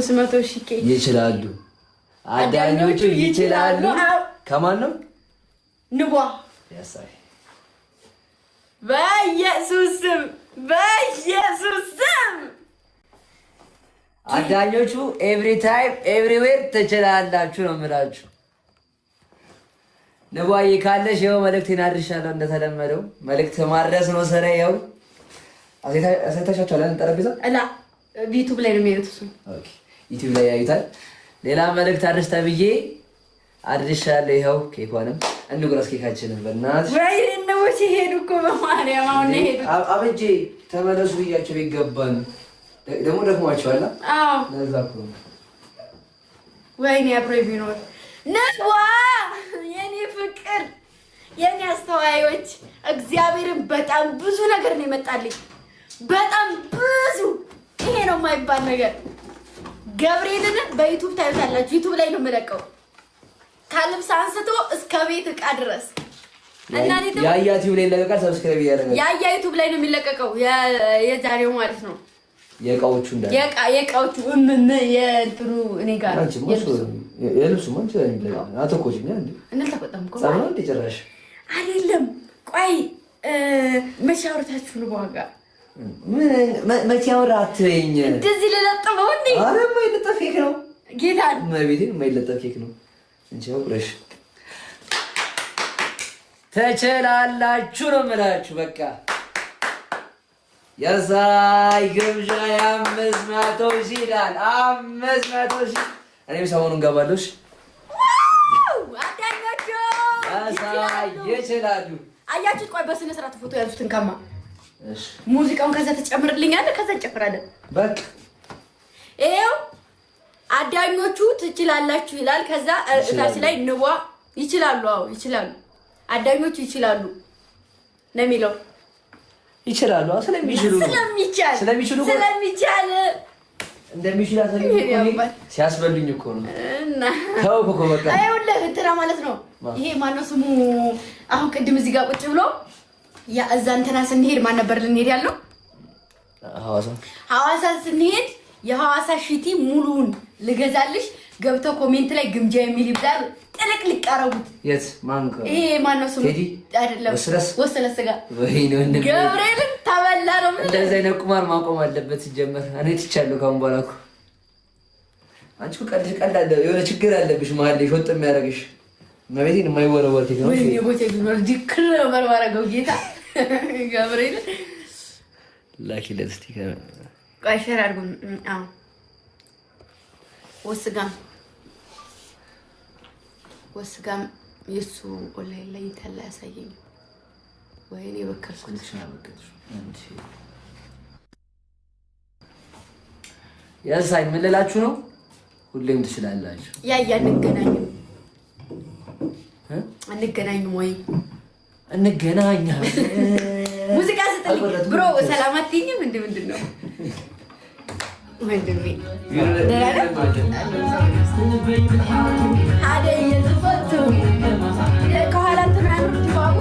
500,000 ኬክ። ይችላሉ፣ አዳኞቹ ይችላሉ። ከማን ነው? ንቧ። ያሳይ። በኢየሱስ ስም፣ በኢየሱስ ስም። አዳኞቹ every time everywhere ትችላላችሁ ነው የምላችሁ። ንቧዬ ካለሽ ይኸው መልእክቴን አድርሻለሁ። እንደተለመደው መልእክት ማድረስ ነው ስራዬ። ይኸው አሳይታሻቸዋል አይደል? ጠረጴዛ። እላ ዩቱብ ላይ ነው የሚያዩት እሱ። Okay፣ ዩቲዩብ ላይ ያዩታል። ሌላ መልእክት አድርስ ተብዬ አድርሻለሁ። ይኸው ኬኳንም እንጉረስ፣ ኬካችንን በእናትሽ። ወይ እነቦች ሄዱ እኮ፣ በማርያም አሁን ነው የሄዱት። አበጄ ተመለሱ ብያቸው ቤት ገባን። ደግሞ ደክሟቸዋል። አዎ። ለዛ እኮ ነው። ወይኔ አብሮ ቢኖር። ንቧ የኔ ፍቅር፣ የኔ አስተዋዮች፣ እግዚአብሔርን በጣም ብዙ ነገር ነው የመጣልኝ። በጣም ብዙ ይሄ ነው የማይባል ነገር። ገብርኤልን በዩቱብ ታዩታላችሁ። ዩቱብ ላይ ነው የምለቀው ከልብስ አንስቶ እስከ ቤት እቃ ድረስ እና እኔ ደግሞ ያያ ቲዩብ ላይ ይለቀቃል። Subscribe እያደረጋችሁ። ያያ ዩቱብ ላይ ነው የሚለቀቀው የዛሬው ማለት ነው። የእቃዎቹ እንዳለ። የእቃዎቹ እምም የእንትኑ እኔ ጋር ነው። አንቺማ እሱ የልብሱማ አንቺ ላይ የሚለቀቅ አትኮጪኝ እንዴ? እንልተቆጣም እኮ። ጸብ ነው እንዴ ጭራሽ? አይደለም። ቆይ መቼ አውርታችሁ ነው በዋጋ? ምን መቼ አወራ አትበይኝ። እንደዚህ ልለጥፈው እንዴ? ኧረ የማይለጠፍ ኬክ ነው። ጌታን። እመቤቴን የማይለጠፍ ኬክ ነው። እንቺ አውቅረሽ ትችላላችሁ ነው የምላችሁ። በቃ የሳይ ግብዣ የ500,000 ይላል። 500,000 እኔም ሰሞኑን ገባለሁ። እሺ። አዳኞቹ ያሳይ ይችላሉ። አያችሁት? ቆይ በስነ ስርዓት ፎቶ ያዙትን ከማ እሺ። ሙዚቃውን ከዛ ትጨምርልኛለህ፣ ከዛ እንጨፍራለን። በቃ። ይኸው አዳኞቹ ትችላላችሁ ይላል። ከዛ እታች ላይ ንቧ ይችላሉ። አዎ ይችላሉ፣ አዳኞቹ ይችላሉ ነው የሚለው። ይችላሉ። አዎ፣ ስለሚችሉ ነው። ስለሚቻል። ስለሚችሉ እኮ። ስለሚቻል። እንደሚችሉ ያሳዩኝ እኮ እኔ ሲያስበሉኝ እኮ ነው። እና ተው እኮ በቃ። ይኸውልህ እንትና ማለት ነው። ይሄ ማነው ስሙ? አሁን ቅድም እዚህ ጋር ቁጭ ብሎ ያ እዛ እንትና ስንሄድ ማን ነበር ልንሄድ ያልነው? ሐዋሳ። ሐዋሳ ስንሄድ የሐዋሳ ሽቲ ሙሉውን ልገዛልሽ ገብተው comment ላይ ግምጃ የሚል ይብዛል ጥልቅልቅ አረጉት። የት ማን? ይሄ ማነው ስሙ? ቴዲ? አይደለም። ወስለስ? ወስለስ ጋር። ወይኔ ወንድሜ። ገብርኤልን ተበላ ነው ምን። እንደዚህ አይነት ቁማር ማቆም አለበት። ሲጀመር እኔ ትቻለሁ ካሁን በኋላ እኮ። አንቺ እኮ ቀልድ ቀልድ አለ፣ የሆነ ችግር አለብሽ መሀል ላይ ሾጥ የሚያደርግሽ። መቤቴን የማይወረወር ኬክ ነው። ወይኔ ቦቴ ቢኖር ዲክር ነበር ማረገው ጌታ ገብርኤልን። ላኪለት እስኪ። ቆይ share አድርጉ። አዎ ወስጋም ወስጋም የእሱ ኦንላይን ላይ ይታላ ያሳየኝ። ወይኔ በከልኩት። የሳይ ምን ልላችሁ ነው? ሁሌም ትችላላችሁ። ያያ እንገናኝም። እ? አንገናኝም ወይ? እንገናኛለን። ሙዚቃ ስጥልኝ bro። ሰላም አትይኝም እንዴ? ምንድን ነው ወንድሜ? ደህና ነህ? አደይ ዝፈቱ ከኋላ እንትን አያምርም ድባቡ?